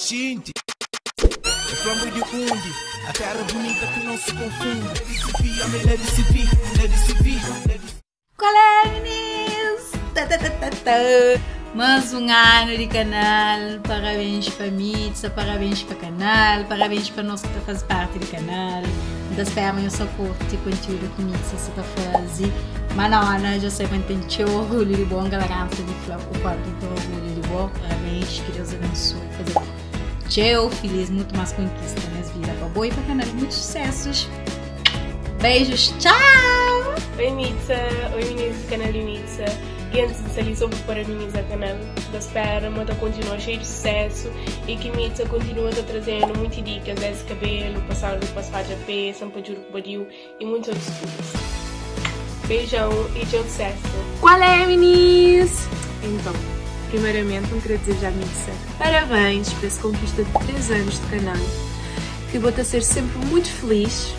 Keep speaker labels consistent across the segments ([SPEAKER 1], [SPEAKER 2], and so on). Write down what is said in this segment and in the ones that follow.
[SPEAKER 1] Xinti É flambo di undi A terra bonita que não se confunde Lady CV, Lady CV, Lady
[SPEAKER 2] Qual é, meninos? Tá, tá, tá, tá, tá. Mais um ano de canal. Parabéns para Mitza, parabéns para canal, parabéns para nós que tá faz parte do canal. Então espero que eu curte conteúdo que Mitza está fazendo. Mas não, eu sei que tem teu orgulho de bom, galera, de falar o quanto tem orgulho de bom. Parabéns, que Deus abençoe. Fazer teu feliz, muito mais conquista nas vidas. Para boa e para canal, muitos sucessos. Beijos, tchau!
[SPEAKER 3] Oi Mitza, oi meninos do canal Mitza. Antes de sair sobre parabenizar o canal, da espera, mas continua cheio de sucesso e que Mitza continua a trazendo muitas dicas desse cabelo, passando para a pé, sampa juro badiu e muitos outros coisas. Beijão e tchau sucesso!
[SPEAKER 4] Qual é, meninos? Então, primeiramente, não queria desejar Mitza parabéns por essa conquista de 3 anos de canal, que vou-te a ser sempre muito feliz.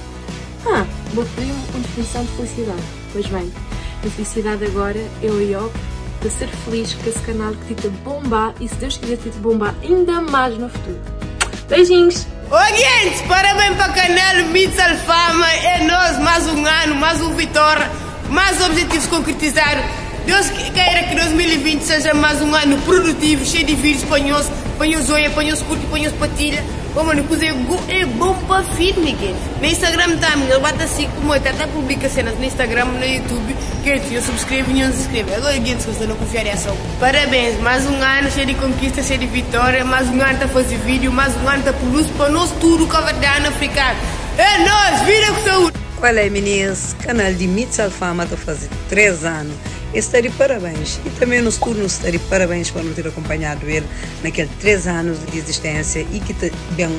[SPEAKER 4] Ah, vou pedir uma definição de felicidade. Pois bem, a felicidade agora é o Iop de ser feliz com esse canal que te bombar e se Deus quiser te bombar ainda mais no futuro. Beijinhos!
[SPEAKER 5] Oi gente, parabéns para o canal Mitza Alfama, é nós, mais um ano, mais um vitória, mais objetivos concretizados. Deus queira que 2020 seja mais um ano produtivo, cheio de vídeos, panhos, panhos olha, panhos curte, panhos patilha. Bom, mano, coisa é bom para firme, gente. No Instagram também, eu bato assim como eu até publica cenas no Instagram, no YouTube. Que eu subscrevo e não se inscreve. Agora, gente, se você não confiar em ação. Parabéns, mais um ano cheio de conquista, cheio de vitória, mais um ano tá fazendo vídeo, mais um ano tá produz para nós tudo cabo-verdiano africano. É nós, vida com saúde!
[SPEAKER 6] Qual é, meninas? Canal de Mitza Alfama está fazendo 3 anos. Está de parabéns. E também nos turnos está de parabéns por não ter acompanhado ele naqueles 3 anos de existência e que tem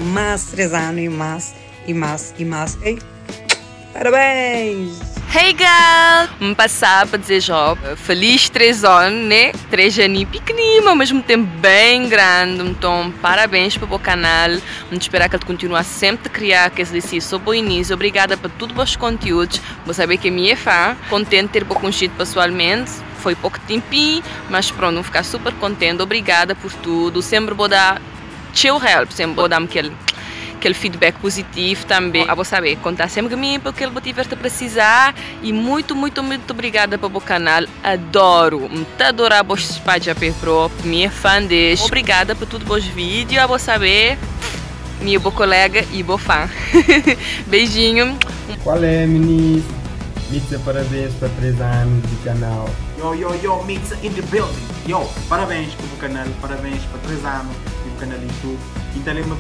[SPEAKER 6] mais 3 anos e mais, e mais, e mais. Ei, parabéns!
[SPEAKER 7] Hey girl! Me passar para desejar feliz 3 anos, né? 3 aninhos pequenino, mas ao mesmo tempo bem grande. Então, parabéns para o canal. Vamos esperar que ele continue sempre a criar, que esse sobre o início. Obrigada por todos os conteúdos. Vou saber que a minha é fã. Contente de ter conhecido pessoalmente. Foi pouco tempinho, mas pronto, vou ficar super contente. Obrigada por tudo. Sempre vou dar teu help, sempre vou dar aquele feedback positivo também. A vou saber, contar sempre comigo porque ele tiver a precisar. E muito, muito, muito obrigada pelo canal. Adoro, muito adorar vos página Pro, minha fã deste. Obrigada por todos os vídeos, a vou saber, minha boa colega e boa fã. Beijinho.
[SPEAKER 8] Qual é, meninos? Mitza, parabéns para 3 anos de canal.
[SPEAKER 9] Yo, yo, yo, Mitza in the building. Yo, parabéns para o canal, parabéns para 3 anos do canal YouTube. Então, lembra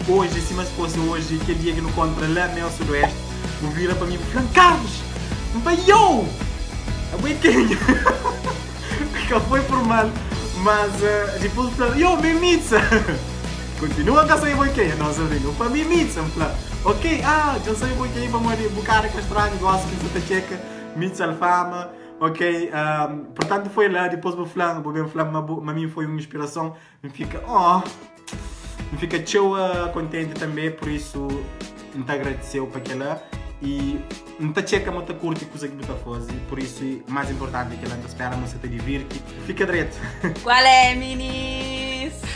[SPEAKER 9] hoje, se mas fosse hoje, aquele dia que não contra lá no Sudoeste, o vira para mim e fala, Carlos, mas yo! A quem? Que foi por mal, mas depois falou, yo, me Mitza! Continua a sair quem? Não, sobrinho, para mim Mitza, fala, ok, ah, já sei quem para morrer, bucar que estranho, gosto que você checa, Mitza Alfama, ok, portanto foi lá, depois vou falar, vou bem falar, mas mim foi uma inspiração, me fica, oh, me fica tchau contente também, por isso me agradeceu para aquela e me tá checa muito curte coisa que você faz, por isso mais importante é que ela espera você te divirte, fica direito.
[SPEAKER 10] Qual é, meninas?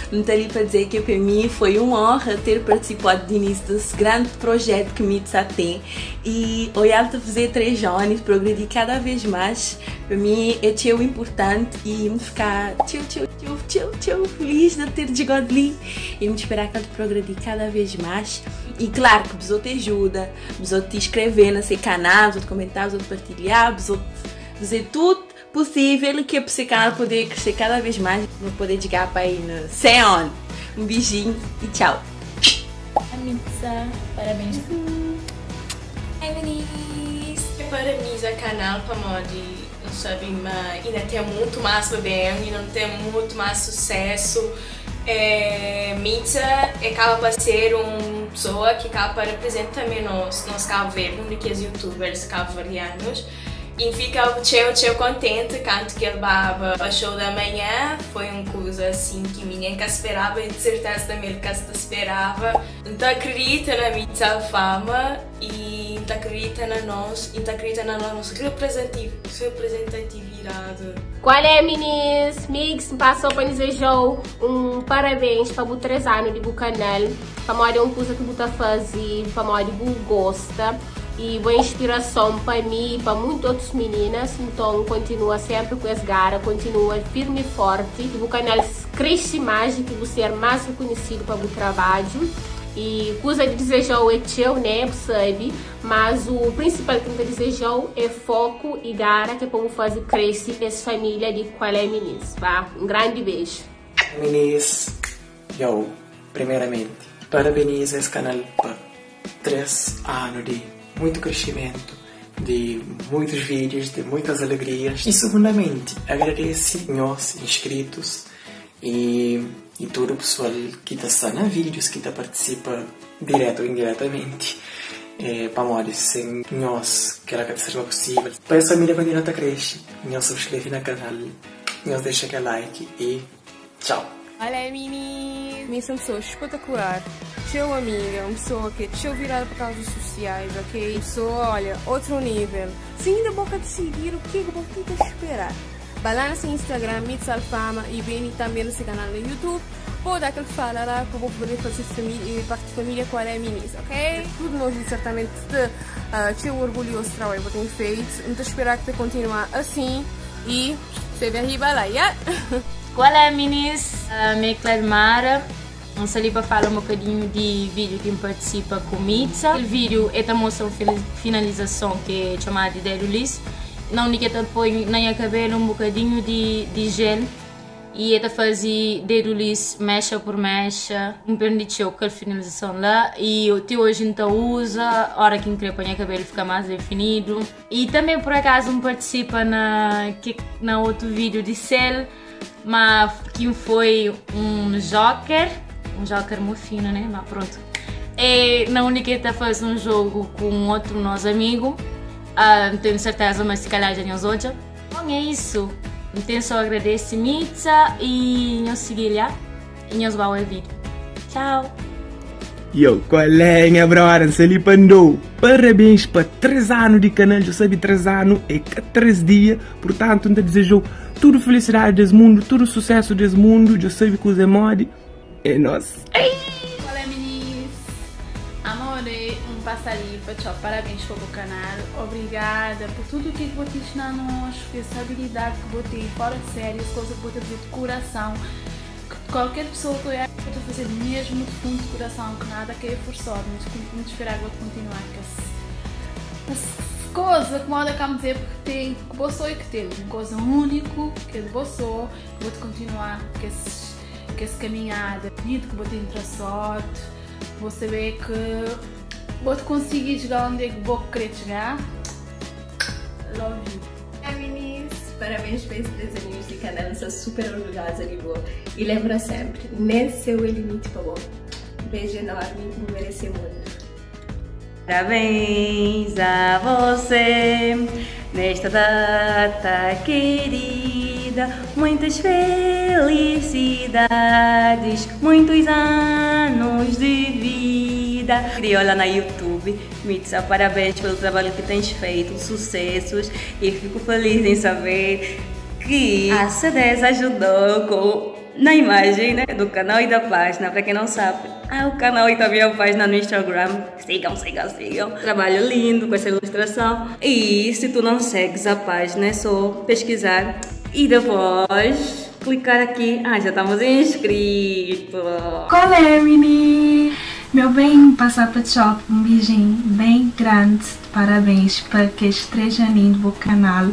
[SPEAKER 10] Não tenho ali para dizer que para mim foi uma honra ter participado do início desse grande projeto que Mitza tem e olhar te fazer 3 anos, progredir cada vez mais, para mim é tão importante e me ficar tchau, tchau, tchau, tchau, tchau, feliz de ter chegado ali e me esperar que ele progredir cada vez mais. E claro que vos te ajuda, vos te inscrever nesse canal, vos te comentar, vos te partilhar, vos fazer tudo possível que é para esse canal poder crescer cada vez mais, não poder chegar para aí no 100 anos. Um beijinho e tchau!
[SPEAKER 11] Mitza, parabéns!
[SPEAKER 12] Hey meninas! Parabéns ao canal para modi, não sabe, mas ainda tem muito mais bem, ainda tem muito mais sucesso. Mitza acaba para ser uma pessoa que acaba para representar também nós, nós Cabo Verde, um daqueles youtubers cabo-verdianos. E fica txeu, txeu contente kantu ki el baba pa show da manhã. Foi un kuza assim ki mi nen ka speraba e de certeza tambe el ka sta speraba. N ta akredita na Mitza Alfama e N ta akredita na nos e N ta akredita na nos representatividade.
[SPEAKER 3] Qual é minis? Migs, N pasa pa dizejau un parabéns pa bu 3 anu di bu kanal, pamodi é un kuza ki bu ta fazi pamodi bu gosta e bu é inspirason pa mi e pa muitu otus mininas, nton kontinua senpri ku es gara, kontinua firmi e forti, ki bu kanal krexi más e ki bu ser más rikunhisidu pa bu trabadju e kuza di dizejau é txeu né, bu sabi, mas u prinsipal ki N ta dizejau é foku e gara ke pa bu fazi krexi es familia di Kualé Minis. Vá, un grandi beju.
[SPEAKER 13] Minis, yo, primeramenti, parabeniza es kanal pa 3 anu di muitu crescimentu, di muitus vídeos, di muitas alegrias y segundamenti agradeci nhos inscritos y y tudu pessoal ki ta sta na vídeos ki ta participa direto ou indiretamenti pamodi sen nhos kela ka ta serba possível. Pa es família continua ta cresce, nhos subscreve na canal, nhos dexa kel like y tchau.
[SPEAKER 14] Olé minis! Mi sou un pessoa espetacular, txeu amiga, un pessoa ki é txeu virada pa causas sociais, ok? Un pessoa, olha, outro nível. Si inda bo ka te seguir, o ke ki bo ti ta espera? Ba lá na se Instagram, Mitz Alfama, e bem tambe na se canal na YouTube, bo da kel fala lá pa bo poder faze família, parte de família ku Olé Minis, ok? Tudo nos li certamente te txeu orgulhoso di trabalho bo ten feito, N ta espera ki ta continua assim e sebe riba lá, yeah?
[SPEAKER 11] Qual é minis? Mi é Cledmara. N sta li pa fala un bokadinhu di vídeo ki N partisipa ku Mitza. Kel vídeo e ta mostra un finalizason ki é txomadu di dedo lis, na undi ki e ta poi na nha kabelu un bokadinhu di gel y e ta fazi dedo lis mexa por mexa. N prendi txeu ku kel finalizason la y ti oji N ta uza ora ki N kre pa nha kabelu fika más definidu. Y tanbe por akazu N partisipa na na otu vídeo di sel. Ma kim foi un joker, un joker mu fino, né? Ma pronto. E na undi ki ta faze un jogo ku un outro nos amigo. Tenho certeza, mas se calhar já nhos odja. Bom, é isso. N ten só agradece Mitza e nhos seguir lá e nhos ba o vídeo. Tchau!
[SPEAKER 8] Yo, qual é, nha brother? N sta li pa N dou parabéns pa 3 anu di kanal. Dja sabe 3 anu é ka 3 dia. Purtantu, N ta dizejou tudu felisidadi des mundu, tudu susesu des mundu. Dja sabe kuza é modi. É nos.
[SPEAKER 15] Olá minis, amore um passa ali pa txau parabéns pa bu canal, obrigada por tudo que bo ta inxina nos, essa habilidade que bo tem fora de série, as coisas que bo ta fazer de coração, que qualquer pessoa que olhar bo ta fazer mesmo de fundo de coração, que nada que é forçado, mas que esperar que bo ta continuar com esse coisa que moda cá me dizer porque tem que bo só é que tem, um coisa único que é de bo só, que bo ta continuar com esses que esse caminhada bonito que vou te entrar sorte, vou saber que vou te conseguir chegar onde é que vou querer chegar. Love you.
[SPEAKER 16] Olá minis, parabéns por esses 3 aninhos de canal, sou super orgulhosa de você. E lembra sempre, nem seu é limite para você. Beijo enorme, vou merecer muito.
[SPEAKER 17] Parabéns a você nesta data querida, muitas felicidades, muitos anos de vida. Crioula na YouTube, Mitza, parabéns pelo trabalho que tens feito, sucessos, e fico feliz em saber que a C10 ajudou na imagem, né, do canal e da página. Pra quem não sabe, o canal e também a página no Instagram. Sigam, sigam, sigam. Trabalho lindo com essa ilustração. E se tu não segues a página, é só pesquisar e depois clicar aqui. Já estamos inscritos.
[SPEAKER 18] Qual é, mini? Meu bem, passar para shop, um beijinho bem grande. Parabéns para que estes 3 aninhos do canal.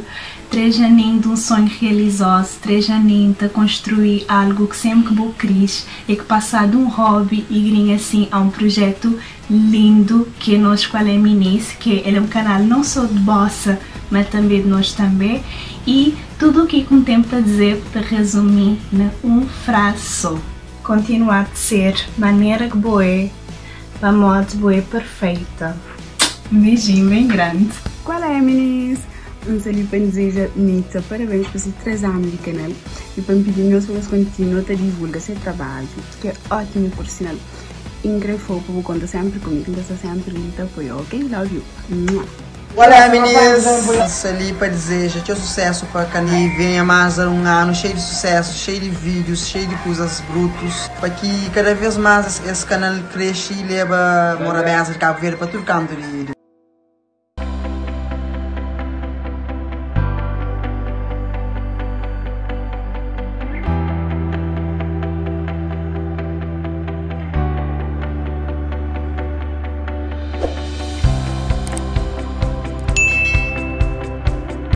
[SPEAKER 18] 3 aninhos de um sonho realizado, 3 aninhos de construir algo que sempre que vou quis e que passar de um hobby e grinha assim a um projeto lindo que é nós Qual é Minis, que ele é um canal não só de bossa, mas também de nós também, e tudo o que com o tempo a dizer para resumir num frase só. Continuar de ser maneira que boa é, a modo boa é perfeita. Um beijinho bem grande.
[SPEAKER 19] Qual é, minis?
[SPEAKER 14] N sta li pa N dizeja Mitza parabéns pa se 3 anu di kanal i pa N pidi nhos pa nhos kontinua ta divulga se trabadju ki é ótimu pur sinal i N kre fla-u pa bu konta sénpri ku mi ki N ta sta sénpri li ta apoia-u ok? Love you! Mua.
[SPEAKER 19] Olá minis, sta li pa dizeja txeu sucesso pa canal e venha mais um ano cheio de sucesso, cheio de vídeos, cheio de coisas brutos, pa ki cada vez mais es canal cresce e leba morabeza de Cabo Verde pa tudo canto de.